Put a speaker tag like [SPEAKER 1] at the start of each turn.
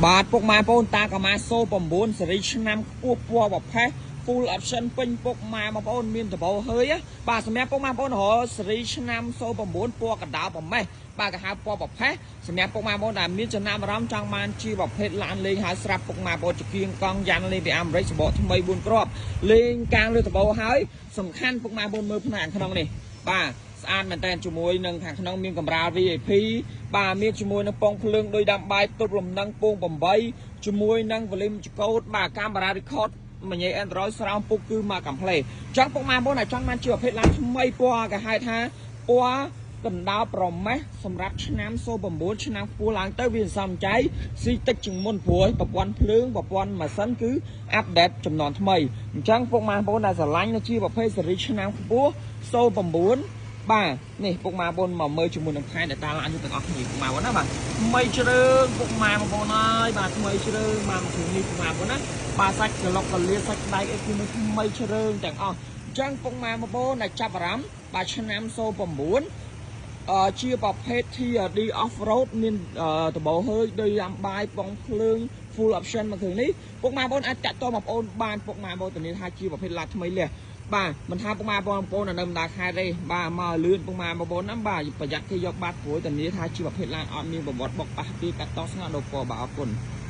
[SPEAKER 1] បាទពុកម៉ែបងប្អូនតាកាម៉ា09សេរីឆ្នាំខ្ពស់ពណ៌ប្រផេះ full option ពេញពុកម៉ែបងប្អូនមានដបោហើយបាទសម្រាប់ពុកម៉ែបងប្អូនរកសេរីឆ្នាំ09ពណ៌កណ្ដាលប្រមេះបាទគេហៅពណ៌ប្រផេះសម្រាប់ពុកម៉ែបងប្អូនដែលមានចំណាប់អារម្មណ៍ចង់បានជាប្រភេទឡានលេងហើយស្រាប់ពុកម៉ែបងប្អូនចង្គៀងកង់យ៉ាន់លេងពីអាមេរិកសបកថ្មី4គ្រាប់លេងកាងលើដបោហើយសំខាន់ពុកម៉ែបងប្អូនមើលផ្នែកខាងក្នុងនេះបាទស្អាតមែនតើជាមួយនឹងខាងក្នុងមានកម្រាល VIP បាទមានជាមួយនឹងពងភ្លើងដោយដាំបាយទប់លំនឹងពង8ជាមួយនឹង volume ចកោតបាទកាមេរ៉ា record មញ៉េ Android ស្រោមពុកគឺមកកំផ្លេចង់ពុកម៉ែបងប្អូនដែលចង់បានជាប្រភេទឡានថ្មីពណ៌គេហៅថាពណ៌កណ្ដោប្រមេះសម្រាប់ឆ្នាំ09ឆ្នាំខ្ពស់ឡើងទៅវាសំចៃស៊ីតិចជាងមុនព្រោះប្រព័ន្ធភ្លើងប្រព័ន្ធម៉ាស៊ីនគឺupdate ចំនួនថ្មីអញ្ចឹងពុកម៉ែបងប្អូនដែលស្រឡាញ់នៅជាប្រភេទសេរីឆ្នាំខ្ពស់09បាទនេះពុកម៉ែបងប្អូនមកមើលជាមួយនឹងខែដែលតាឡានយើងទាំងអស់គ្នាពុកម៉ែបងប្អូនណាបាទថ្មីជ្រើងពុកម៉ែបងប្អូនអើយបាទថ្មីជ្រើងបាទមកគ្រឿងនេះពុកម៉ែបងប្អូនណាបាទសាច់ក្លុកកលាសាច់ដែកអីគឺនៅថ្មីជ្រើងទាំងអស់អញ្ចឹងពុកម៉ែបងប្អូនដែលចាប់អារម្មណ៍បាទឆ្នាំ09អឺជាប្រភេទ TRD off road មានដបោហើយដោយដាំបាយបងភ្លើង full option មកគ្រឿងនេះពុកម៉ែបងប្អូនអាចតាក់ទងបងប្អូនបានពុកម៉ែបងប្អូនធានាថាជាប្រភេទឡានថ្មីលះបាទមិនថាពុកម៉ែបងប្អូននៅបណ្ដាខេត្តទេបាទមកលឿនពុកម៉ែបងប្អូនណាបាទប្រយ័ត្នគេយកបាត់ព្រោះធានាថាជាប្រភេទឡានអត់មានប្រវត្តិបុកប៉ះពីកាត់តស្ងាត់ដូពណ៌បាទអរគុណ។